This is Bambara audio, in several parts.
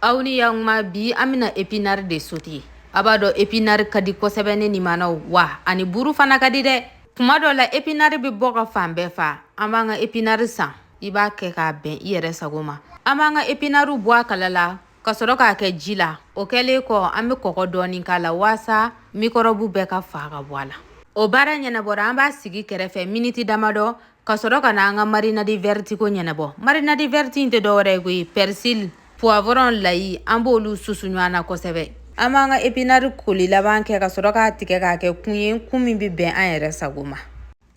Aw ni yakuma, bi an bɛna épinard de sauté. A b'a dɔn, épinard ka di kosɛbɛ ne nimanaw wa, ani buru fana ka di dɛ. Kuma dɔ la, épinard bɛ bɔ ka fan bɛɛ fa. An b'an ka épinard san, i b'a kɛ k'a bɛn i yɛrɛ sago ma. An b'an ka épinard bɔ a kala la ka sɔrɔ k'a kɛ ji la. O kɛlen kɔ, an bɛ kɔgɔ dɔɔni k'a la waasa mikɔrɔbu bɛɛ ka fa ka bɔ a la. O baara ɲɛnabɔra, an b'a sigi kɛrɛfɛ miniti damadɔ ka sɔrɔ ka na an ka marinade verte ko ɲɛnabɔ. Marinade verte in tɛ dɔwɛrɛ ye koyi, persil, poivron, l'ail, an b'olu susu ɲɔgɔn na kosɛbɛ. An b'an ka épinard koli laban kɛ ka sɔrɔ k'a tigɛ k'a kɛ kun ye, kun min bɛ bɛn an yɛrɛ sago ma.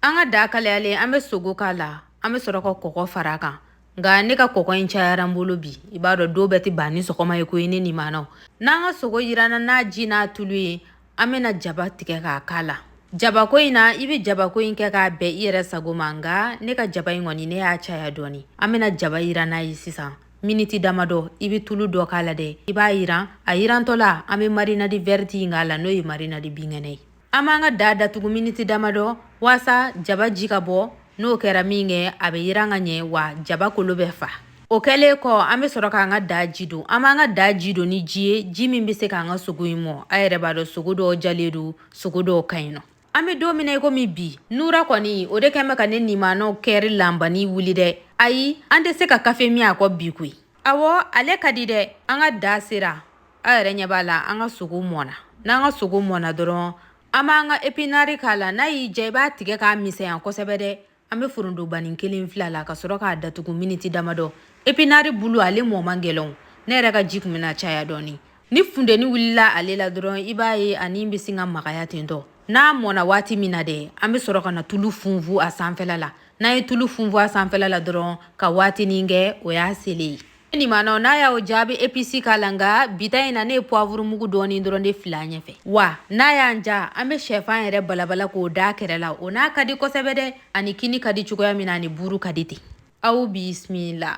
An ka da kalayalen, an bɛ sogo k'a la, an bɛ sɔrɔ ka kɔgɔ fara a kan. Nka ne ka kɔgɔ in cayara n bolo bi. I b'a dɔn, don bɛɛ tɛ ban ni sɔgɔma ye koyi, ne nimanaw. N'an ka sogo yiranna n'a ji n'a tulu ye, an bɛna jaba tigɛ k'a k'a la. Jabako in na, i bɛ jabako in kɛ k'a bɛn i yɛrɛ sago ma, nka ne ka jaba in kɔni, ne y'a caya dɔɔni. An bɛna jaba yiran n'a ye sisan miniti damadɔ. I bɛ tulu dɔ k'a la dɛ, i b'a yiran. A yirantɔ la, an bɛ marinade verte in k'a la, n'o ye marinade binkɛnɛ ye. An b'an ka da datugu miniti damadɔ waasa jaba ji ka bɔ. N'o kɛra min kɛ, a bɛ yiran ka ɲɛ wa jaba kolo bɛ fa. O kɛlen kɔ, an bɛ sɔrɔ k'an ka da ji don. An b'an ka da ji don ni ji ye, ji min bɛ se k'an ka sogo in mɔ. A yɛrɛ b'a dɔn, sogo dɔw jalen don, sogo dɔw ka ɲi nɔ. An bɛ don min na i komi bi, nura kɔni, o de kɛn bɛ ka ne nimanaw kɛri lanbani wuli dɛ. Ayi, an tɛ se ka kafe min a kɔ bi koyi. Awɔ, ale ka di dɛ. An ka da sera, a yɛrɛ ɲɛ b'a la, an ka sogo mɔna. N'an ka sogo mɔna dɔrɔn, an b'an ka épinard k'a la. N'a y'i diya, i b'a tigɛ k'a misɛnya kosɛbɛ dɛ. An bɛ forontobanin kelen fila la ka sɔrɔ k'a datugu miniti damadɔ. Épinard bulu, ale mɔ man gɛlɛn. Ne yɛrɛ ka ji kun bɛna caya dɔɔni. Ni funteni wulila ale la dɔrɔn, i b'a ye ani bɛ sin ka magaya tentɔ. N'a mɔna waati min na dɛ, an bɛ sɔrɔ ka na tulu funfun a sanfɛla la. N'an ye tulu funfun a sanfɛla la dɔrɔn ka waatinin kɛ, o y'a selen ye. Nimanaw, n'a y'aw diya, a bɛ épice k'a la, nka bi ta in na, ne ye poivre mugu dɔɔni dɔrɔn de fili a ɲɛfɛ. Wa n'a y'an ja, an bɛ shɛfan yɛrɛ balabala k'o da kɛrɛ la. O n'a ka di kosɛbɛ dɛ. Ani kini ka di cogoya min na, ani buru ka di ten. Aw bisimila.